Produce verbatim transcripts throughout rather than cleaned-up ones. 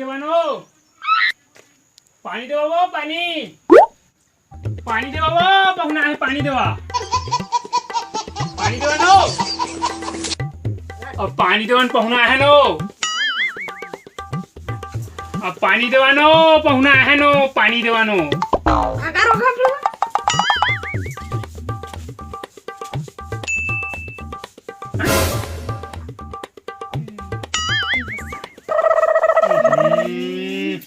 देवा नो, पानी देवा वो, पानी। पानी देवा वो, पहुना हे, पानी देवा। पानी देवा नो। अब पानी देवा न, पहुना हे नो। अब पानी देवा नो, पहुना हे नो, पानी देवा नो। अगर होगा फिर? हम्म,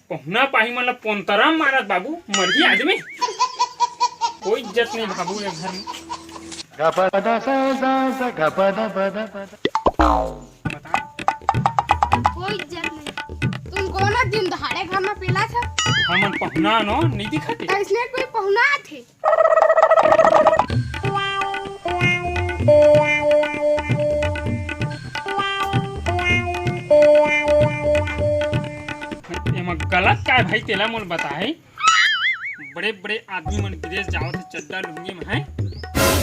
पहुना पाही मन ला पोंतरा मारत बाबू, मरही आदमी। कोई इज्जत नहीं बाबू ये घर में। बता। कोई इज्जत नहीं। तुम कोनो दिन दहाड़े घर में पिला था? हमन पहुना नो, नहीं दिखत हे। तो इसलिए कोई पहुना आथे? एमा गलत का हे भाई, तेला मोला बताही। बड़े बड़े आदमी मन विदेश जावत हे चड्डा लुंगी में, हैं?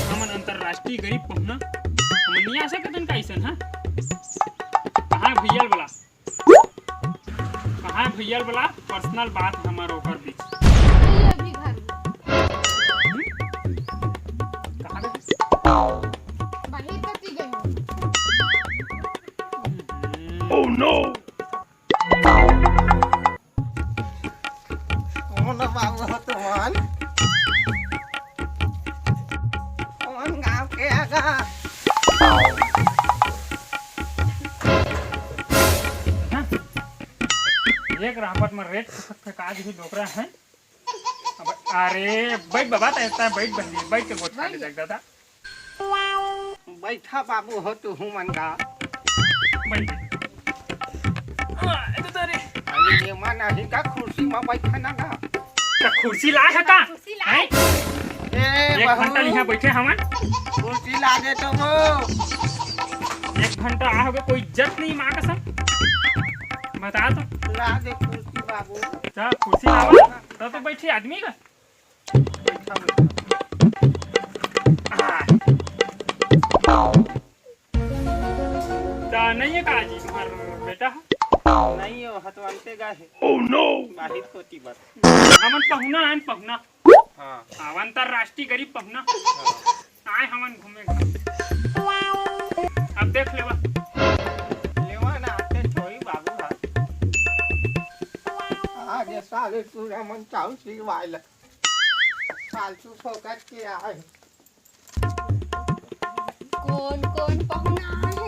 हमन अंतर्राष्ट्रीय गरीब पहुना, हमन नहीं आ सकत हन का अइसन, हाँ? कहाँ भैया वाला? कहाँ भैया वाला पर्सनल बात हमर ओकर बीच? ये अभी घर में। कहाँ गए? बाहर कती गए हो? Oh no! कौन बाबू हो तुमन? कौन गांव के आगा? एक रापट में रेत फेंका दी डोकरा है। अब अरे बैठ बाबा, तै तै बैठ, बहनी बैठ के गोठ खा ले देख दादा। बैठा बाबू हो तुहू मन गा। बैठ, बैठ। हाँ, ए तो तारे। अरे ये मन अही का कुर्सी में बैठा ना गा। तो कुर्सी ला है का? कुर्सी ला। हैं? ए एक बहू। घंटा यहाँ बैठे हमन। कुर्सी ला दे तो वो। एक घंटा आ होगे, कोई इज्जत नहीं माँ कसम। बता तो। ला दे कुर्सी बाबू। जा कुर्सी लावा, तब तो बैठी आदमी का। बैठा, बैठा। आ। ता नहीं है का जी तुम्हार बेटा? नहीं हो, हतवान के गा है। Oh no! बाहिर कोती बात। हमन पहुना आन पहुना। हाँ। हाँ, अंतर्राष्ट्रीय गरीब पहुना। हाँ। आए हमन घूमे। अब देख लेवा। लेवा ना, आते छोई बाबू भाई। आज ये साले पूरा मन चाहू सिलवाए ले। फालतू फोकट के आए। कौन कौन पहुना आए?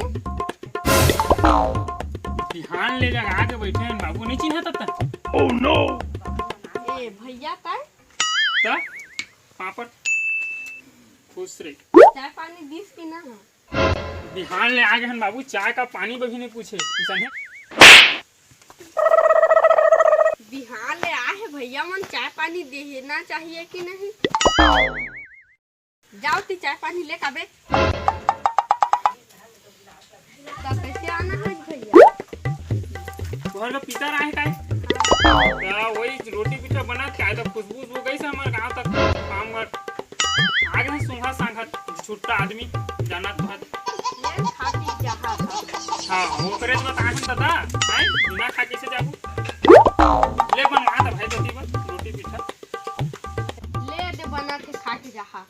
बिहान ले लगा के बैठे हैं बाबू, नहीं चिन्हा तब तक। Oh no! ए भैया तय? त पापड़ खुश रे। चाय पानी दिस की ना? बिहान ले आगे हन बाबू, चाय का पानी भी नहीं पूछे, किसान है। बिहान ले आए हैं भैया मन, चाय पानी देना चाहिए कि नहीं? जाओ ती चाय पानी ले काबे। तब कैसे आना है भैया? तोहर का पिता रहे काय? हाँ। त वही रोटी पीठा बना के आए, त खुशबू हो गई से हमारे गांव तक। काम कर आगे सूंघा सांघत छुट्टा आदमी जानत हत। ये खा के जहा था। हाँ, ओकरे तो बता हम दादा, हैं? बिना खा कैसे जाबू? ले बनवा त भाई दती बन रोटी पीठा। ले दे बना के खा के जहा।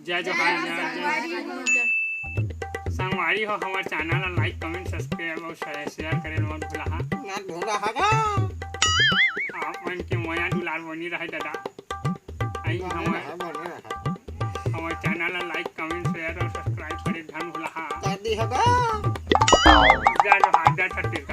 जय जोहार, जय जोहार। संगवारी हो, हमार चैनल ला लाइक, कमेंट, सब्सक्राइब और शेयर, शेयर करे मत भूला हा। मत भूला हा गा। आप मन के मया दुलार बनी रहे दादा। आई बने हमार, रहे, बने रहे। हमार चैनल ला लाइक, कमेंट, शेयर और सब्सक्राइब करे धन भूला हा। कर दी हा गा। जय जोहार, जय छत्तीसगढ़।